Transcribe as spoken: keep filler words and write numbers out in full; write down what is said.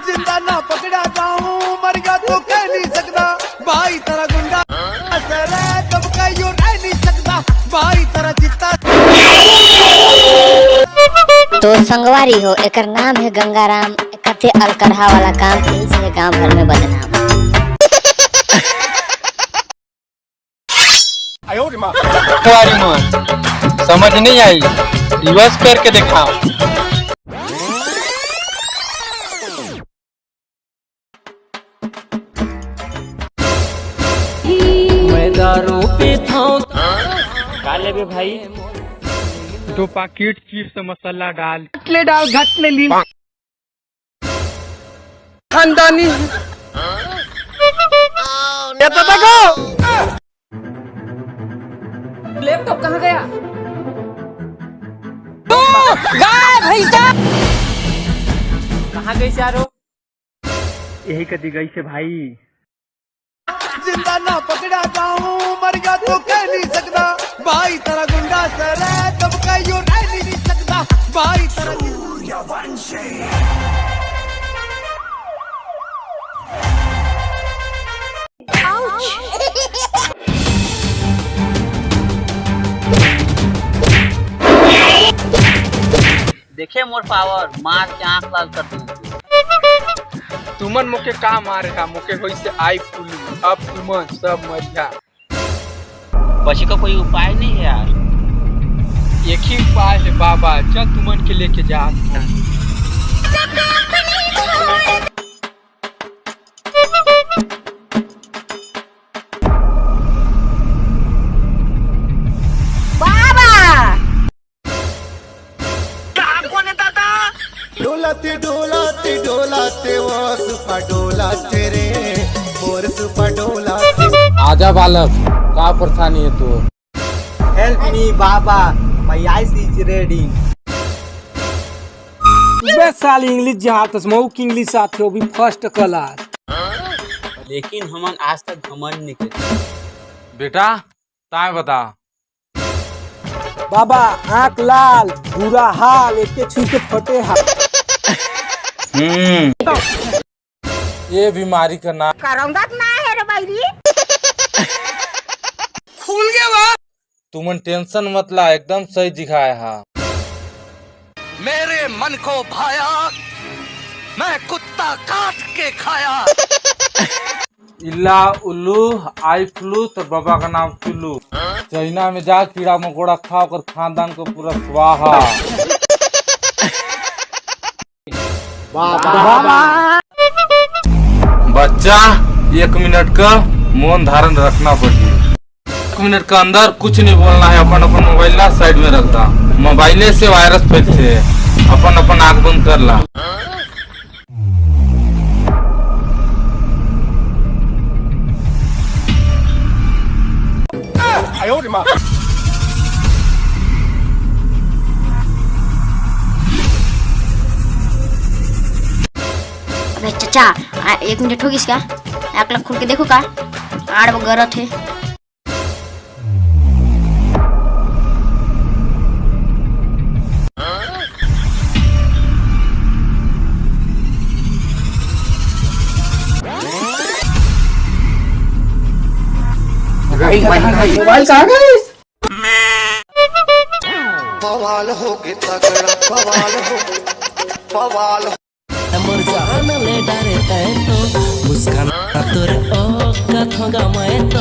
जिंदा ना पकड़ा जाऊं, मर गया तो कह नहीं सकता। भाई तेरा गुंडा सर है, कब का यो रह नहीं सकता। भाई तेरा चित्ता। तो संगवारी हो, एकर नाम है गंगाराम। कथे अलकरहा वाला काम, यही से गांव भर में बदनाम। तुम्हारी माँ, समझ नहीं आई, रिवर्स करके दिखाओ। मैं दारू पीता हूँ। का लेबे भाई? दो पैकेट चिप्स मसाला डाल। घटले डाल, घटले ली। खानदानी। ये तो देखो। लैपटॉप कहाँ गया? गायब भैसा। कहाँ गई चारो? यही कदी गई से भाई। जिंदा ना पकड़ा जाऊं, मर गया तो कह नहीं सकता। भाई तेरा गुंडा सर है, कब का यो रह नहीं सकता। भाई तेरा देखे मोर पावर, मार के आंख लाल कर दूं। तुमन मोके का मारे हा, मोके होइसे आई फुलू, अब तुमन सब मरिया। बचे का कोई उपाय नहीं है यार। एक ही उपाय है बाबा, चल तुमन के लेके जा। बाबा। डोलत डोलत डोलत वो सुपा डोलत रे, मोर सुपा डोलत। आजा बालक, का परेशानी है तू? Help me Baba, my eyes is reading। बे साल इंग्लिश जहाँ तस मऊ के इंग्लिश आथे, वो भी फर्स्ट क्लास। लेकिन हमन आज तक घमंड नहीं करे। बेटा, ताय बता। बाबा, आँख लाल, बुरा हाल, एके छुई के फटे हाल। हम्म। ये बीमारी का नाम करौंदा ना है रे बैरी। खुल गया बा। तुमन टेंशन मत ला, एकदम सही दिखाया हा। मेरे मन को भाया, मैं कुत्ता काट के खाया। इल्ला उल्लू, आई फ्लू, तो बाबा का नाम चुल्लू। चाइना में जा, कीड़ा मकोड़ा खा, ओकर खानदान को पूरा स्वाहा। बच्चा, एक मिनट का मौन धारण रखना पड़ही। एक मिनट का अंदर कुछ नहीं बोलना है, अपन अपन मोबाइल ला साइड में रख दा। मोबाइले से वायरस फैलथे, अपन अपन आँख बंद कर ला। अबे चचा, आ, एक मिनट होगिस का? आँख ला खोल के देखो का? आड़ वो गरत है। मोबाइल कहाँ गए? बवाल हो के तगड़ा, बवाल हो, बवाल हो। मोर जान ले डारे तै तो, मुस्कान तोर ओ कथों गा मैं तो।